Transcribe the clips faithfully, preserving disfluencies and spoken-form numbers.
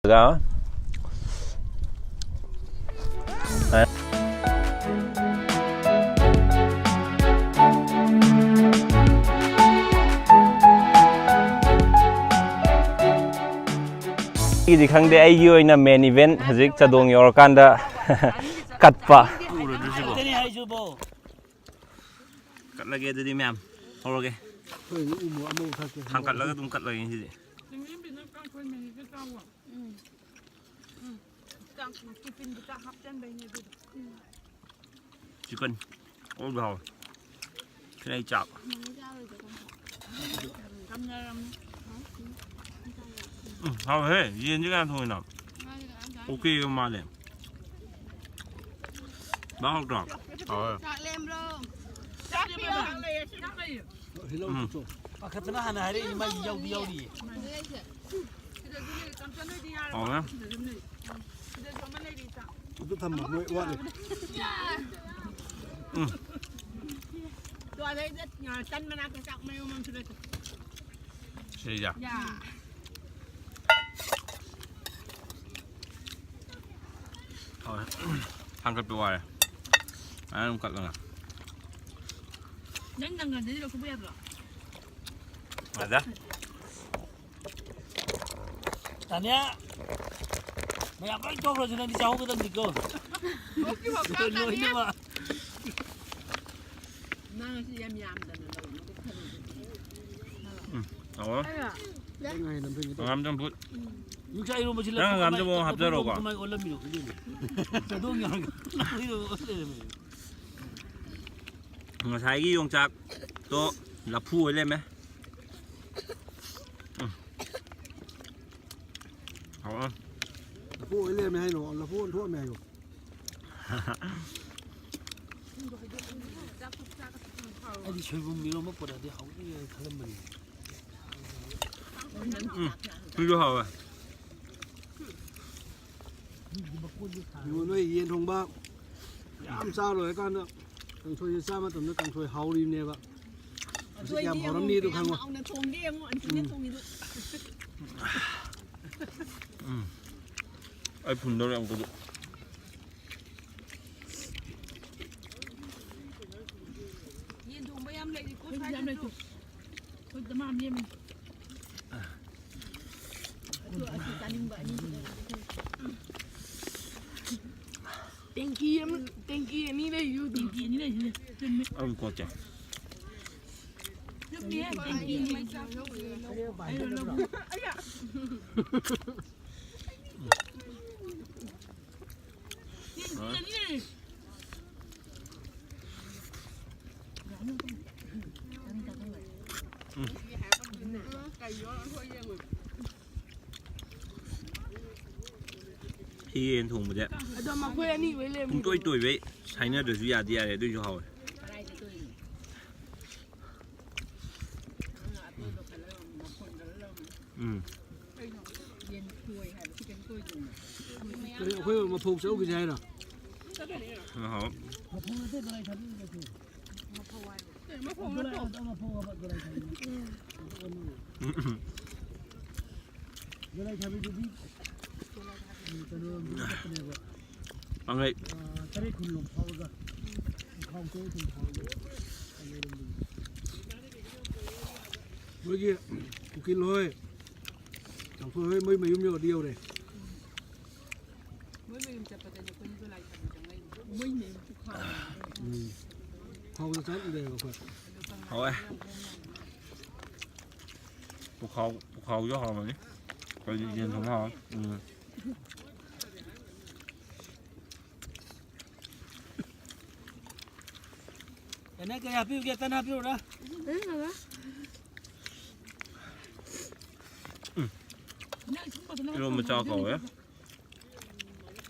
ꯒ꯫ ꯑꯩꯒꯤꯗꯤ ꯈꯪꯗꯦ, ꯑꯩꯒꯤ ꯑꯣꯏꯅ main event ꯍꯧꯖꯤꯛ ꯆꯥꯗꯣꯡ ꯌꯧꯔꯀꯥꯟꯗ ꯀꯠꯄ꯫ ꯎꯔꯗ꯭ꯔꯤꯁꯤꯕꯣ? ꯀꯠꯂꯒꯦ ꯑꯗꯨꯗꯤ ꯃꯌꯥꯝ, ꯍꯧꯔꯒꯦ꯫ ꯊꯥꯡꯀꯠꯂꯒ ꯑꯗꯨꯝ ꯀꯠꯂꯒꯦ ꯉꯁꯤꯗꯤ꯫ ꯎꯝ꯫ ꯎꯝ꯫ ꯆꯥꯛ, ꯇꯤꯐꯤꯟꯒꯤ ꯆꯥꯛ ꯍꯥꯞꯆꯟꯕꯩꯅꯦ ꯑꯗꯨꯗꯣ꯫ ꯎꯝ꯫ Chicken ꯑꯣꯏꯕ ꯍꯥꯎꯋꯦ꯫ ꯈꯦꯂꯩ ꯆꯥꯛ꯫ ꯀꯝꯅꯔꯝꯃꯤ꯫ ꯎꯝ, ꯍꯥꯎꯋꯦꯍꯦ꯫ ꯌꯦꯟꯁꯦ ꯀꯅꯥ ꯊꯣꯡꯉꯤꯅꯣ? ꯃꯥꯗꯤ ꯀꯅꯥꯝ ꯆꯥꯔꯝꯃꯣꯏ꯫ ꯑꯣꯀꯦꯒ ꯃꯥꯜꯂꯦ꯫ ꯃꯍꯥꯎ ꯍꯥꯎꯇ꯭ꯔꯣ? ꯍꯥꯎꯋꯦ꯫ ꯆꯥꯛ ꯂꯦꯝꯕ꯭ꯔꯣ? ꯆꯥꯛ ꯂꯩꯌꯦ, ꯆꯥꯛ ꯂꯩꯌꯦ꯫ ꯎꯝ꯫ ꯄꯥꯈꯠꯇꯅ ꯍꯥꯟꯅ ꯍꯥꯏꯔꯛꯏꯅꯦ, ꯃꯥꯏ ꯌꯥꯎꯗꯤ ꯌꯥꯎꯔꯤꯌꯦ꯫ ꯍꯥꯎꯋꯦ꯫ ꯑꯗꯨ ꯊꯝꯃꯣ, ꯃꯣꯏ ꯋꯥꯠꯂꯤ꯫ ꯎꯝ꯫ ꯇꯣ ꯑꯗꯩꯗ, ꯇꯟ ꯃꯅꯥꯛꯇ ꯆꯥꯛ ꯃꯌꯨꯝ ꯑꯃꯁꯨ ꯂꯩꯇꯦ꯫ ꯁꯤꯗ꯫ ꯌꯥ꯫ ꯍꯣꯏ꯫ ꯊꯥꯡꯒꯠꯄ ꯋꯥꯔꯦ꯫ ꯑꯗꯨꯝ ꯀꯠꯂꯒ꯫ ꯅꯪ ꯅꯪꯒꯟꯗꯗꯤ ꯂꯧꯊꯣꯛꯄ ꯌꯥꯗ꯭ꯔꯣ? ꯌꯥꯗꯦ꯫ ꯇꯥꯅꯤꯌꯥ! ꯃꯌꯥꯝ ꯂꯣꯏ ꯇꯣꯛꯈ꯭ꯔꯁꯨ ꯅꯪꯗꯤ ꯆꯥꯍꯧꯒꯗꯕꯅꯤꯀꯣ꯫ ꯂꯣꯏꯅꯃꯛ꯫ ꯅꯪ ꯉꯁꯤ ꯌꯥꯝ ꯌꯥꯝꯗꯅ ꯂꯧꯔꯅꯨ꯫ ꯎꯝ, ꯍꯥꯎꯔꯦ꯫ ꯍꯪꯒꯥꯝ ꯆꯝꯐꯨꯠ꯫ ꯌꯣꯡꯆꯥꯛ ꯏꯔꯣꯝꯕꯁꯤ ꯅꯪ ꯍꯪꯒꯥꯝ ꯆꯝꯐꯨꯠ ꯑꯃ ꯍꯥꯞꯆꯔꯣꯀꯣ꯫ ꯀꯃꯥꯏ ꯑꯣꯜꯂꯝꯃꯤꯅꯣ ꯈꯪꯗꯦꯅꯦ꯫ ꯆꯥꯗꯣꯡ ꯌꯥꯝ ꯂꯩꯔꯝꯃꯦ꯫ ꯉꯁꯥꯏꯒꯤ ꯌꯣꯡꯆꯥꯛꯇꯣ ꯂꯐꯨ ꯑꯣꯏ ꯂꯩꯔꯝꯃꯦ꯫ ꯎꯝ꯫ ꯍꯥꯎꯔꯦ꯫ ꯂꯐꯨ ꯑꯣꯏ ꯂꯩꯔꯝꯃꯦ ꯍꯥꯏꯅꯣ? ꯂꯐꯨ ꯑꯣꯟꯊꯣꯛꯑꯝꯃꯦ ꯍꯥꯏꯌꯣ꯫ ꯑꯩꯗꯤ ꯁꯣꯏꯕꯨꯝ ꯏꯔꯣꯝꯕ ꯄꯨꯔꯛꯑꯗꯤ ꯍꯥꯎꯅꯤ ꯍꯥꯏꯅ ꯈꯜꯂꯝꯕꯅꯤ꯫ ꯎꯝ, ꯁꯤꯁꯨ ꯍꯥꯎꯋꯦ꯫ ꯌꯦꯡꯉꯣ, ꯅꯣꯏ ꯌꯦꯟ ꯊꯣꯡꯕ ꯌꯥꯝ ꯆꯥ ꯂꯣꯏꯔꯀꯥꯟꯗ ꯀꯥꯡꯁꯣꯏꯁꯦ ꯆꯥ ꯃꯇꯝꯗ ꯀꯥꯡꯁꯣꯏ ꯍꯥꯎꯔꯤꯕꯅꯦꯕ꯫ ꯃꯁꯤ ꯀꯌꯥꯝ ꯑꯟꯇꯣꯏꯗꯤ ꯍꯥꯎꯔꯝꯅꯤꯗꯣ ꯌꯦꯡꯉꯣ, ꯈꯪꯉꯣ꯫ ꯌꯥꯝ ꯍꯥꯎꯅ ꯊꯣꯡꯒꯦ ꯌꯦꯡꯉꯣ, ꯑꯟꯇꯣꯏꯅ ꯎꯝ꯫ ꯊꯣꯡꯉꯤꯗꯣ꯫ ꯎꯝ꯫ ꯑꯩ ꯐꯨꯟꯗꯧꯔꯦ ꯑꯃꯨꯛꯀꯁꯨ꯫ ꯌꯦꯟ ꯊꯣꯡꯕ ꯌꯥꯝ ꯂꯩꯔꯤꯀꯣ ꯑꯩꯈꯣꯏꯗꯤ ꯌꯥꯝ ꯂꯩꯇꯦ꯫ ꯁ꯭ꯋꯥꯏꯗꯁꯨ꯫ ꯑꯩꯈꯣꯏ ꯗꯃꯥ ꯑꯃ ꯂꯦꯝꯃꯤ꯫ ꯑꯗꯨ ꯑꯁꯤ ꯆꯥꯅꯤꯡꯕ ꯑꯅꯤꯁꯤꯅ꯫ ꯇꯦꯡꯀꯤ ꯑꯃ ꯇꯦꯡꯀꯤ ꯑꯅꯤ ꯂꯩꯌꯨ ꯑꯗꯨꯝ꯫ ꯇꯦꯡꯀꯤ ꯑꯅꯤ ꯂꯩꯁꯤꯅꯦ꯫ ꯆꯨꯝꯃꯤ꯫ ꯑꯗꯨꯝ ꯀꯣꯠꯁꯦ꯫ ꯆꯨꯝꯃꯤ꯫ ꯇꯦꯡꯀꯤ ꯑꯅꯤ꯫ ꯑꯩꯅ ꯂꯧꯕ꯫ ꯇꯦꯡꯀꯤ ꯑꯅꯤ ꯂꯩ꯫ ꯁꯤ ꯌꯦꯟ ꯊꯣꯡꯕꯁꯦ ꯑꯗꯣ ꯃꯈꯣꯏ ꯑꯅꯤ ꯂꯣꯏ ꯂꯩꯔꯝꯃꯤ꯫ ꯄꯨꯡꯇꯣꯏ ꯇꯣꯏꯕꯩ ꯁꯥꯏꯅꯗ꯭ꯔꯁꯨ ꯌꯥꯗꯤ ꯌꯥꯔꯦ, ꯑꯗꯨꯏꯁꯨ ꯍꯥꯎꯋꯦ꯫ ꯀꯗꯥꯏꯗ ꯇꯣꯏꯅꯣ? ꯅꯪꯅ ꯑꯇꯣꯏꯕ ꯈꯜꯂꯒ ꯃꯐꯣꯟ ꯈꯜꯂꯒ ꯎꯝ꯫ ꯌꯦꯟ ꯇꯣꯏ ꯍꯥꯏꯕꯁꯤ ꯀꯩꯅꯣ ꯇꯣꯏꯗꯣꯏꯅꯣ? ꯑꯩꯈꯣꯏ ꯃꯐꯧ ꯆꯠꯂꯨꯈꯤꯁꯦ ꯍꯥꯏꯔꯣ? ꯍꯥꯎ꯫ ꯃꯐꯧ ꯅꯠꯇꯦ ꯗꯣꯂꯥꯏ ꯊꯥꯕꯤ ꯅꯠꯇꯦ꯫ ꯃꯐꯣꯟ ꯍꯥꯏꯕ꯫ ꯗꯣꯂꯥꯏ ꯑꯗ ꯃꯐꯧ ꯍꯥꯏꯕ ꯗꯣꯂꯥꯏ ꯊꯥꯕꯤ꯫ ꯗꯣꯂꯥꯏ ꯊꯥꯕꯤꯗꯨꯗꯤ ꯀꯩꯅꯣꯔꯣꯝꯗꯒꯤ ꯆꯠꯄꯅꯦꯕ꯫ ꯄꯥꯡꯒꯩ꯫ ꯑꯥ, ꯇꯔꯦꯠ ꯈꯨꯟꯂꯣꯝ ꯐꯥꯎꯔꯒ ꯏꯝꯐꯥꯜ ꯇꯔꯦꯠ ꯈꯨꯟ ꯐꯥꯎꯔꯒ ꯀꯩꯅꯣꯔꯣꯝꯗꯒꯤ꯫ ꯃꯣꯏꯒꯤ ꯎꯀꯤꯜ ꯍꯣꯏ, ꯇꯥꯡꯈꯨꯜ ꯍꯣꯏ, ꯃꯣꯏ ꯃꯌꯨꯝ ꯌꯧꯔꯗꯤ ꯌꯧꯔꯦ꯫ ꯃꯣꯏ ꯃꯌꯨꯝ ꯆꯠꯄꯗꯅꯦ ꯑꯩꯈꯣꯏꯅ ꯗꯣꯂꯥꯏ ꯊꯥꯕꯤ ꯆꯪꯉꯛꯏꯅꯦ꯫ ꯃꯣꯏ ꯃꯌꯨꯝ ꯄꯨꯈꯥꯎ꯫ ꯎꯝ꯫ ꯐꯥꯎꯗ ꯆꯠꯂꯨꯔꯦꯕ ꯑꯩꯈꯣꯏ꯫ ꯍꯥꯎꯋꯦ꯫ ꯄꯨꯈꯥꯎ, ꯄꯨꯈꯥꯎꯁꯨ ꯍꯥꯎꯔꯝꯃꯅꯤ꯫ ꯀꯩꯅꯣ ꯌꯦꯟ ꯊꯣꯡꯕ ꯍꯥꯎꯔꯦ꯫ ꯎꯝ꯫ ꯀꯩꯅꯣ ꯀꯩ ꯍꯥꯞꯄꯤꯌꯨꯒꯦ? ꯇꯟ ꯍꯥꯞꯄꯤꯌꯨꯔꯥ? ꯏꯔꯣꯝꯕ ꯆꯥꯎ ꯀꯧꯋꯦ꯫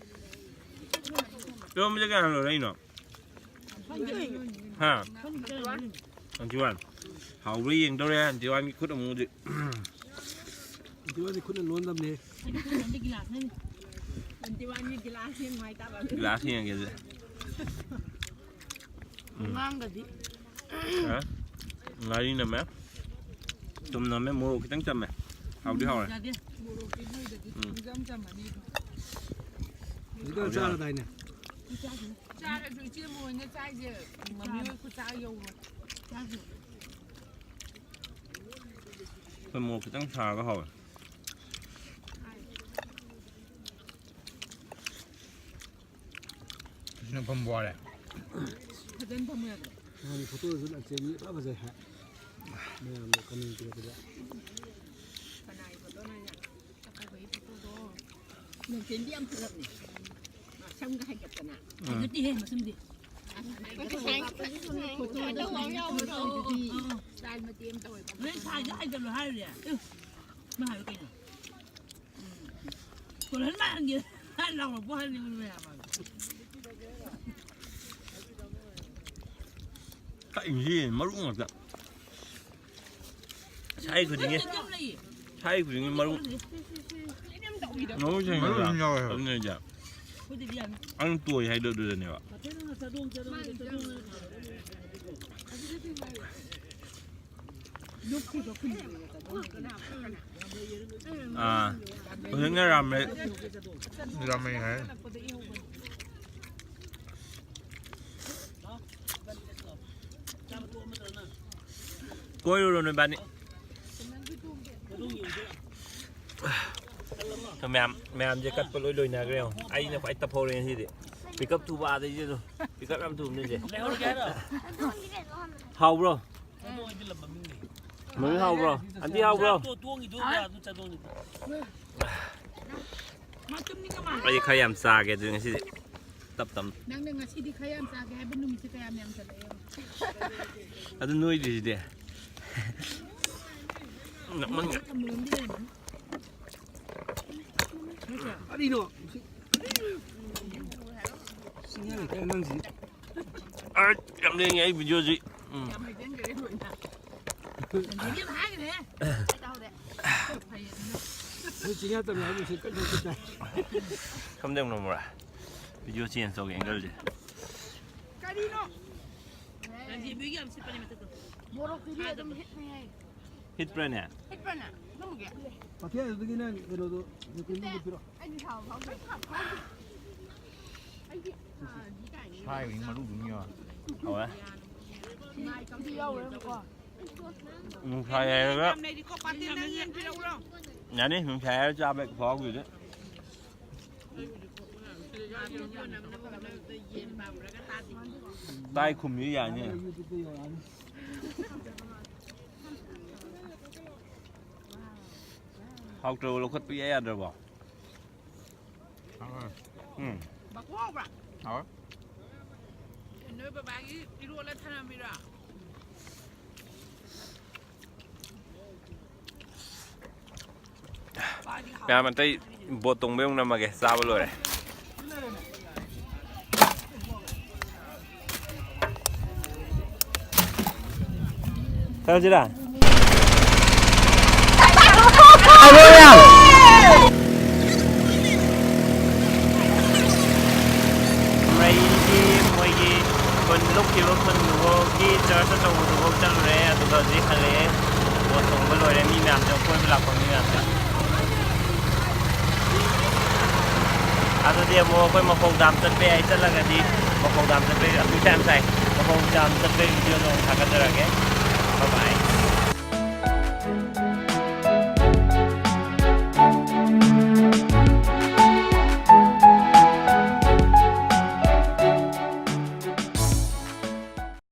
ꯏꯔꯣꯝꯕꯁꯦ ꯀꯌꯥꯅ ꯂꯣꯏꯔꯛꯏꯅꯣ? ꯍꯥ? Aunty one. ꯍꯥꯎꯕ꯭ꯔꯥ ꯌꯦꯡꯗꯧꯔꯦ ꯑꯟꯇꯤ ꯋꯥꯟꯒꯤ ꯈꯨꯠ ꯑꯃꯨꯛ ꯍꯧꯖꯤꯛ꯫ ꯑꯟꯇꯤ ꯋꯥꯟꯗꯤ ꯈꯨꯠꯅ ꯂꯣꯟꯗꯕꯅꯦ꯫ ꯑꯟꯇꯤ ꯋꯥꯟꯒꯤ ꯒꯤꯂꯥꯁ ꯌꯦꯡꯉꯨ ꯍꯥꯏꯇꯥꯕ꯫ ꯒꯤꯂꯥꯁ ꯌꯦꯡꯒꯦ ꯑꯗꯨꯗꯤ꯫ ꯉꯥꯡꯒꯗꯤ꯫ ꯍꯥ? ꯉꯥꯔꯤ ꯅꯝꯃꯦ꯫ ꯊꯨꯝ ꯅꯝꯃꯦ, ꯃꯣꯔꯣꯛ ꯈꯤꯇꯪ ꯆꯝꯃꯦ꯫ ꯍꯥꯎꯗꯤ ꯍꯥꯎꯔꯦ꯫ ꯌꯥꯗꯦ꯫ ꯃꯣꯔꯣꯛꯇꯤ ꯅꯣꯏꯗꯗꯤ ꯏꯆꯝ ꯆꯝꯃꯅꯤ ꯑꯗꯨꯝ꯫ ꯍꯧꯖꯤꯛꯀꯥꯟ ꯆꯥꯔꯗꯥꯏꯅꯦ? ꯆꯥꯔꯁꯨ ꯏꯆꯦ ꯃꯣꯏꯅ ꯆꯥꯏꯁꯦ ꯃꯃꯤ ꯍꯣꯏ ꯈꯨꯠꯆꯥ ꯌꯧꯔꯣꯏ꯫ ꯆꯥꯁꯨ꯫ ꯑꯩꯈꯣꯏ ꯃꯣꯔꯣꯛ ꯈꯤꯇꯪ ꯁꯥꯔꯒ ꯍꯥꯎꯋꯦ꯫ ꯁꯤꯅ ꯐꯝꯕ ꯋꯥꯔꯦ꯫ ꯐꯖꯅ ꯐꯝꯃꯨ ꯌꯥꯗ꯭ꯔꯣ? ꯅꯍꯥꯟꯒꯤ ꯐꯣꯇꯣꯗꯨꯁꯨ ꯂꯥꯛꯆꯦ ꯃꯤ ꯐꯖ ꯐꯖꯩ ꯍꯥꯏ꯫ ꯃꯌꯥꯝꯅ ꯀꯃꯦꯟ ꯄꯤꯔꯛꯄꯗ꯫ ꯀꯅꯥꯒꯤ ꯐꯣꯇꯣꯅꯣ ꯍꯥꯏꯁꯦ? ꯆꯥꯛꯀꯧꯕꯒꯤ ꯐꯣꯇꯣꯗꯣ꯫ ꯅꯪ ꯆꯦꯟꯕꯤ ꯌꯥꯝ ꯐꯖꯕꯅꯦ꯫ ꯁꯝꯒ ꯍꯥꯏꯒꯠꯇꯅ꯫ ꯎꯝ꯫ ꯍꯥꯏꯒꯠꯇꯦꯍꯦ ꯃꯁꯝꯗꯤ꯫ ꯐꯣꯇꯣꯗ ꯁꯥꯏꯟ ꯐꯣꯇꯣꯗ ꯁꯥꯏꯟ ꯇꯧꯕ ꯌꯥꯎꯕꯗꯣ꯫ ꯁ꯭ꯇꯥꯏꯜ ꯃꯇꯦꯛ ꯑꯃ ꯇꯧꯋꯦꯕ꯫ ꯅꯣꯏ ꯁꯥꯏꯟꯁꯦ ꯍꯥꯏꯖꯜꯂꯣ ꯍꯥꯏꯔꯨꯔꯦ꯫ ꯎꯝ꯫ ꯃꯥ ꯍꯥꯏꯕ ꯀꯩꯅꯣ? ꯀꯣꯜꯍꯟ ꯃꯥꯟꯒꯦ ꯂꯥꯎꯔꯛꯄ ꯍꯥꯏꯅꯤꯡꯕ ꯃꯌꯥꯝ ꯑꯃ꯫ ꯀꯛꯏꯁꯤ ꯃꯔꯨ ꯉꯥꯛꯇ꯫ ꯁꯥꯏ ꯈꯨꯗꯤꯡꯒꯤ꯫ ꯁꯥꯏ ꯈꯨꯗꯤꯡꯒꯤ ꯃꯔꯨ꯫ ꯃꯔꯨ ꯃꯔꯨ ꯁꯦꯡꯅ ꯑꯗꯨꯝ ꯌꯥꯎꯋꯦ ꯍꯥꯏꯕ꯫ ꯑꯗꯨꯅ ꯑꯩꯁꯦ꯫ ꯑꯩꯅ ꯇꯣꯏ ꯍꯥꯏꯗꯣ ꯑꯗꯨꯗꯅꯦꯕ꯫ ꯑꯥ, ꯍꯧꯖꯤꯛꯅ ꯔꯥꯝꯃꯦ-, ꯔꯥꯝꯃꯦꯟ ꯍꯥꯏ꯫ ꯀꯣꯏꯔꯨꯔꯣ ꯅꯣꯏꯕꯥꯅꯤ꯫ ꯑꯩꯈꯣꯏ ꯃꯌꯥꯝ, ꯃꯌꯥꯝꯁꯦ ꯀꯠꯄ ꯂꯣꯏ ꯂꯣꯏꯅꯈ꯭ꯔꯦ ꯌꯦꯡꯉꯣ꯫ ꯑꯩꯅ ꯈ꯭ꯋꯥꯏ ꯇꯞꯍꯧꯔꯦ ꯉꯁꯤꯗꯤ꯫ ꯄꯤꯛꯀꯞ ꯊꯨꯕ ꯑꯥꯗꯩꯁꯦ ꯑꯗꯨꯝ꯫ ꯄꯤꯛꯀꯞ ꯌꯥꯝ ꯊꯨꯕꯅꯦ ꯁꯦ꯫ ꯍꯥꯎꯕ꯭ꯔꯣ? ꯃꯃꯤꯡ ꯍꯥꯎꯕ꯭ꯔꯣ? ꯑꯟꯇꯤ ꯍꯥꯎꯕ꯭ꯔꯣ? ꯃꯥ ꯇꯨꯝꯅꯤꯡꯉ ꯃꯥꯜꯂꯦ꯫ ꯑꯩ ꯈꯔ ꯌꯥꯝ ꯆꯥꯒꯦ ꯑꯗꯨꯗꯤ ꯉꯁꯤꯗꯤ꯫ ꯇꯞ ꯇꯞꯅ꯫ ꯅꯪꯅ ꯉꯁꯤꯗꯤ ꯈꯔ ꯌꯥꯝ ꯆꯥꯒꯦ ꯍꯥꯏꯕ ꯅꯨꯃꯤꯠꯁꯦ ꯀꯌꯥꯝ ꯌꯥꯝꯁꯜꯂꯛꯑꯦ ꯌꯦꯡꯉꯣ꯫ ꯑꯗꯨ ꯅꯣꯏꯗ꯭ꯔꯤꯁꯤꯗꯤ꯫ ꯅꯣꯛꯃꯟꯒ-, ꯅꯪꯁꯨ ꯊꯝꯕ ꯉꯝꯗꯦ ꯀꯩꯅꯣ꯫ ꯀꯔꯤꯅꯣ? ꯁꯤ-, ꯁꯤ ꯉꯥꯡꯉꯤ ꯀꯩꯅꯣ ꯅꯪꯁꯤ? ꯑꯁ, ꯌꯥꯝ ꯂꯦꯡꯉꯦ ꯑꯩ ꯚꯤꯗꯤꯑꯣꯁꯤ꯫ ꯎꯝ꯫ ꯌꯥꯝ ꯍꯩꯖꯤꯟꯈ꯭ꯔꯦ ꯂꯣꯏꯅ꯫ ꯅꯟꯗꯤꯅꯤ ꯌꯥꯝ ꯍꯥꯏꯈ꯭ꯔꯦ꯫ ꯇꯥꯍꯧꯗꯦ꯫ ꯐꯩꯌꯦ ꯑꯗꯨꯅ꯫ ꯅꯣꯏ ꯆꯤꯡꯌꯥ ꯇꯝꯌꯥ ꯍꯥꯏꯕꯁꯤ ꯀꯟꯅ ꯀꯟꯅ ꯇꯥꯏ꯫ ꯀꯝꯗꯧꯅꯣ ꯃꯣꯔꯥ? ꯚꯤꯗꯤꯑꯣ ꯆꯦꯟꯖ ꯇꯧꯒꯦ ꯑꯦꯡꯒꯜꯁꯦ꯫ ꯀꯔꯤꯅꯣ? ꯅꯟꯗꯤ ꯃꯤꯒꯤ ꯌꯥꯝ ꯁꯤꯠꯄꯅꯦ ꯃꯊꯛꯇꯣ꯫ ꯃꯣꯔꯣꯛꯀꯤꯗꯤ ꯑꯗꯨꯝ ꯍꯤꯠꯅꯦ ꯍꯥꯏ꯫ ꯍꯤꯠꯄ꯭ꯔꯅꯦ? ꯍꯤꯠꯄ꯭ꯔꯅꯦ? ꯅꯪꯒꯤ? ꯃꯊꯦꯜꯗꯨꯗꯒꯤ ꯅꯪ ꯀꯩꯅꯣꯗꯣ ꯅꯥꯀꯨꯝꯗꯣ ꯄꯤꯔꯛꯑꯣ꯫ ꯑꯩꯗꯤ ꯊꯥꯎ ꯐꯥꯎꯗꯦ꯫ ꯑꯩꯗꯤ ꯍꯥꯟꯅꯗꯤ ꯇꯥꯏꯅꯦ꯫ ꯁꯥꯏꯕꯅꯤ ꯃꯔꯨꯗꯨꯝ ꯌꯥꯎꯔ꯫ ꯍꯧꯔꯦ꯫ ꯃꯥꯏ ꯀꯝꯗꯤ ꯌꯥꯎꯔꯦꯕꯀꯣ꯫ ꯅꯨꯡꯁꯥ ꯌꯥꯏꯔꯒ ꯌꯥꯝ ꯂꯩꯔꯤꯀꯣ ꯄꯥꯇꯦꯜ ꯅꯪ ꯌꯦꯟ ꯄꯤꯔꯛꯎꯔꯣ? ꯌꯥꯅꯤ, ꯅꯨꯡꯁꯥ ꯌꯥꯏꯔꯒ ꯆꯥꯕ ꯐꯥꯎꯈꯤꯗ꯫ ꯌꯦꯟ ꯄꯥꯝꯕ꯭ꯔꯒ ꯇꯥꯗꯦ꯫ ꯇꯥꯏ ꯈꯨꯝꯁꯤ ꯌꯥꯅꯤ꯫ ꯍꯥꯎꯇ꯭ꯔꯕ ꯂꯧꯈꯠꯄ ꯏꯌꯥ ꯌꯥꯗ꯭ꯔꯕꯣ? ꯎꯝ꯫ ꯕꯥꯀꯨ ꯍꯥꯎꯕ꯭ꯔꯥ? ꯍꯥꯎꯋꯦ꯫ ꯅꯣꯏ ꯕꯕꯥꯒꯤ ꯏꯔꯣꯜꯂ ꯊꯅꯝꯃꯤꯔꯣ? ꯃꯌꯥꯝ ꯑꯇꯩ ꯕꯣꯠ ꯇꯣꯡꯕꯩ ꯑꯃꯨꯛ ꯅꯝꯃꯒꯦ꯫ ꯆꯥꯕ ꯂꯣꯏꯔꯦ꯫ ꯆꯠꯂꯁꯤꯔꯥ? ꯃꯩꯒꯤ ꯃꯣꯏꯒꯤ ꯈꯨꯟ ꯂꯨꯞꯈꯤꯕ ꯈꯨꯟꯗꯨꯐꯥꯎꯒꯤ ꯆꯔꯆ ꯑꯆꯧꯕꯗꯨꯐꯥꯎ ꯆꯠꯂꯨꯔꯦ꯫ ꯑꯗꯨꯒ ꯍꯧꯖꯤꯛ ꯍꯜꯂꯛꯑꯦ꯫ ꯕꯣꯠ ꯇꯣꯡꯕ ꯂꯣꯏꯔꯦ꯫ ꯃꯤ ꯃꯌꯥꯝꯁꯦ, ꯀꯣꯏꯕ ꯂꯥꯛꯄ ꯃꯤ ꯃꯌꯥꯝꯁꯦ꯫ ꯑꯗꯨꯗꯤ ꯑꯃꯨꯛ ꯑꯩꯈꯣꯏ ꯃꯐꯧ ꯗꯥꯝ ꯆꯠꯄ ꯌꯥꯏ꯫ ꯆꯠꯂꯒꯗꯤ ꯃꯐꯧ ꯗꯥꯝ ꯆꯠꯄꯩ, ꯑꯁ ꯅꯨꯡꯁꯥ ꯌꯥꯝ ꯁꯥꯏ꯫ ꯃꯐꯧ ꯗꯥꯝ ꯆꯠꯄꯩ ꯚꯤꯗꯤꯑꯣꯗꯣ ꯑꯃꯨꯛ ꯊꯥꯒꯠꯆꯔꯛꯑꯒꯦ꯫ ꯕꯥꯏ ꯕꯥꯏ꯫